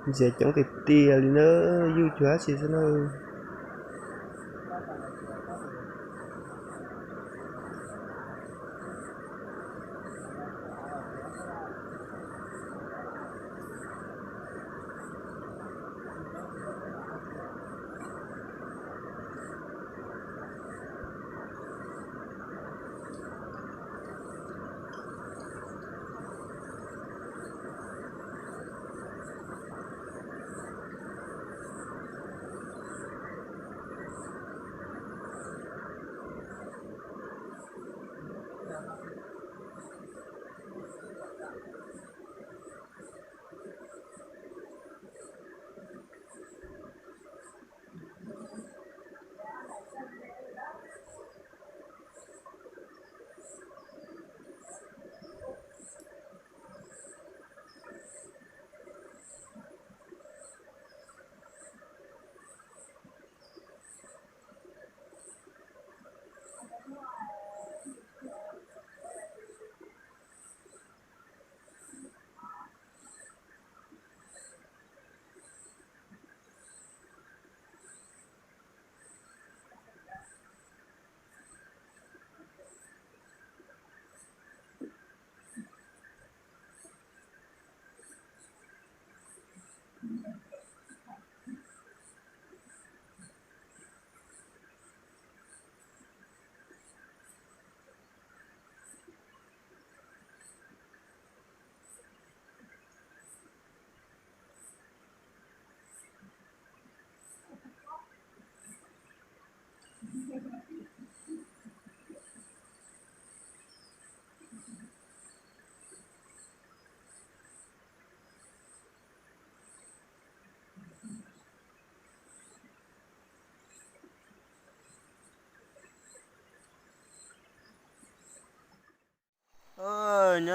Ntxias coob tiag tiag li na, yuj cuag dab tsi xwb na.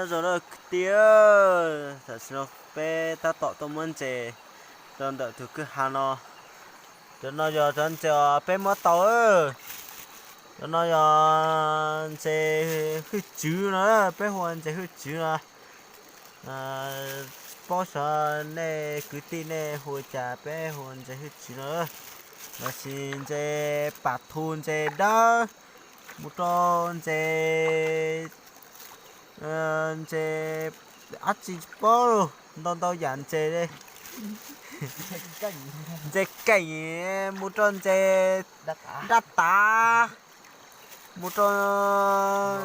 Nyob zoo na kwv tij, tam sim no peb tab tom tuaj muab ntses rau ntawm tus kwj ha no. Cov no yog cov ntses peb muab tau. Cov no yog ntses hwj tswv no, peb hu ua ntses hwj tswv no. Paub xyov nej kwv tij nej hu cas, peb hu ua ntses hwj tswv no. Lossis ntses pam thu ntses dawb, mus rau ntses, ntses dab tsi tsis paub lauj, ntau ntau yam ntses li. Ntses keem, mus rau ntses dab tav, mus rau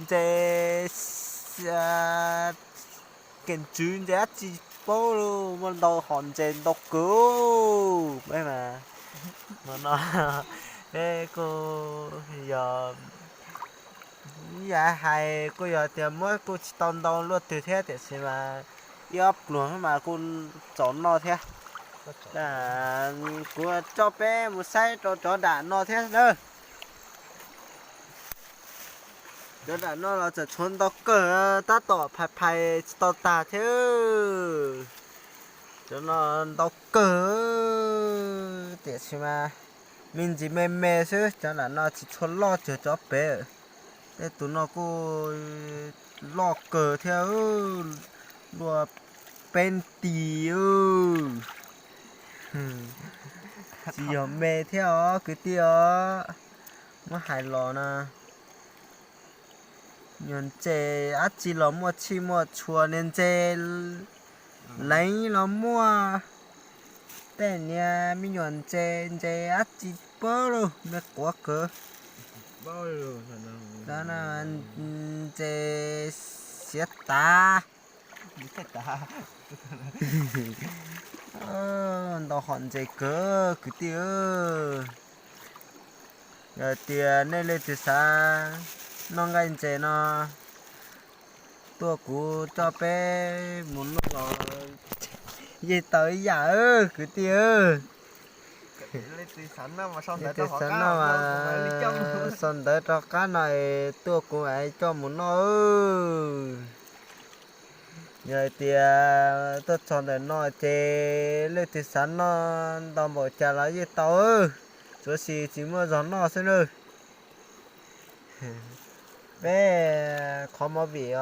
ntses keem tswv, ntses dab tsi tsis paub lauj, muaj ntau hom ntses ntau kawg. Peb mas, no, peb kuj yog, yam hais kuj yog tias muab kuj tsis tau ntau luaj twg thiab, tiam sis mas ib ob pluag mas kuj txaus noj thiab. Kuv coj peb mus saib rau cov dam no thiab na. Cov dam no los tseem tshuav ntau kawg, tab tom phais phais tsis tau tag thiab. Cov no ntau kawg, tiam sis mas me ntsis me me xwb, cov dam no tsis tshua loj cuag cov pem. Tej tus no kuj loj kawg thiab, luaj peb nti. Tsis yog me thiab os kwv tij os. Muab hais los na, nyuag ntses dab tsi los muaj txhij muaj tshua, niag ntses leev los muaj, tej niag me nyuam ntses, ntses dab tsi paub lauj, me quav kawg. Ntses siav tav. Ntau hom ntses kawg kwv tij. Yog tias nej leej twg xav noj nqaij ntses no, tuaj kuv coj peb mus noj los yeej tau ib yam kwv tij. Leej twg xav noj mas sau ntawv rau qab no es tuaj kuv mam coj mus noj. Yog hais tias tuaj txog ntawm no ces leej twg xav noj ntau npaum cas los yeej tau, tsuav sis tsis muaj zog noj xwb nawb. Peb qhov movie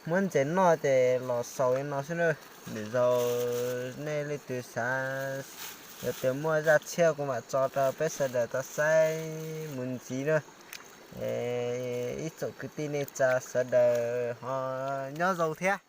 muab ntses noj ces los xaus li no xwb nawb. Lwm zaus nej leej twg xav, yog tias muaj zaj tshiab kuv mam tso rau peb sawv daws tau saib mus ntxiv na. Ib tsoom kwv tij neej tsa sawv daws ho nyob zoo thiab.